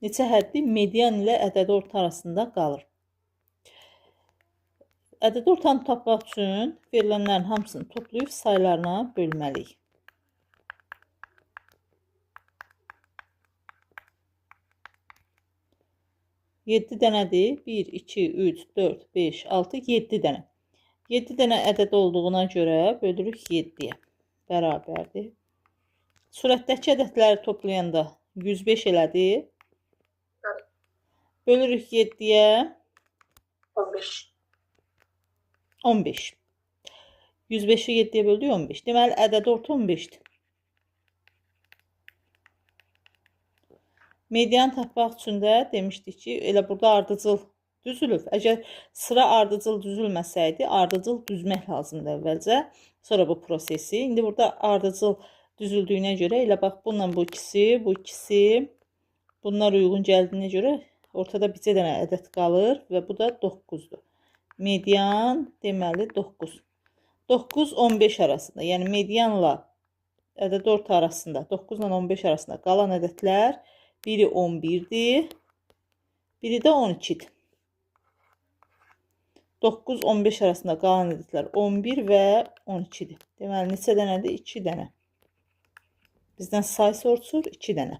Neçə həddi median ilə ədədi orta arasında qalır? Ədədi ortanı tapmaq üçün verilənlərin hamısını toplayıb saylarına bölməliyik. 7 dənədir. 1, 2, 3, 4, 5, 6, 7 dənə. 7 dənə ədəd olduğuna görə bölürük 7-yə. Bərabərdir. Surətdəki ədədləri toplayanda 105 elədi. Evet. Bölürük 7-yə. 15. 15. 105-i 7-yə böldük 15. Deməli, ədədi orta 15-dir. Median tapmaq üçün də demişdik ki, elə burada ardıcıl düzülüb. Əgər sıra ardıcıl düzülməsəydi, ardıcıl düzmək lazımdır əvvəlcə. Sonra bu prosesi. İndi burada ardıcıl düzüldüyünə görə elə bax bununla bu ikisi, bu ikisi bunlar uyğun gəldiyinə görə ortada bircə dənə ədəd qalır və bu da 9-dur. Median deməli 9. 9 15 arasında, yəni medianla ədəd orta arasında 9 ilə 15 arasında qalan ədədlər biri 11-dir, biri də 12-dir. 9-15 arasında qalan ədədlər 11 və 12-dir. Deməli, neçə dənədir? 2 dənə. Bizdən say soruşur, 2 dənə.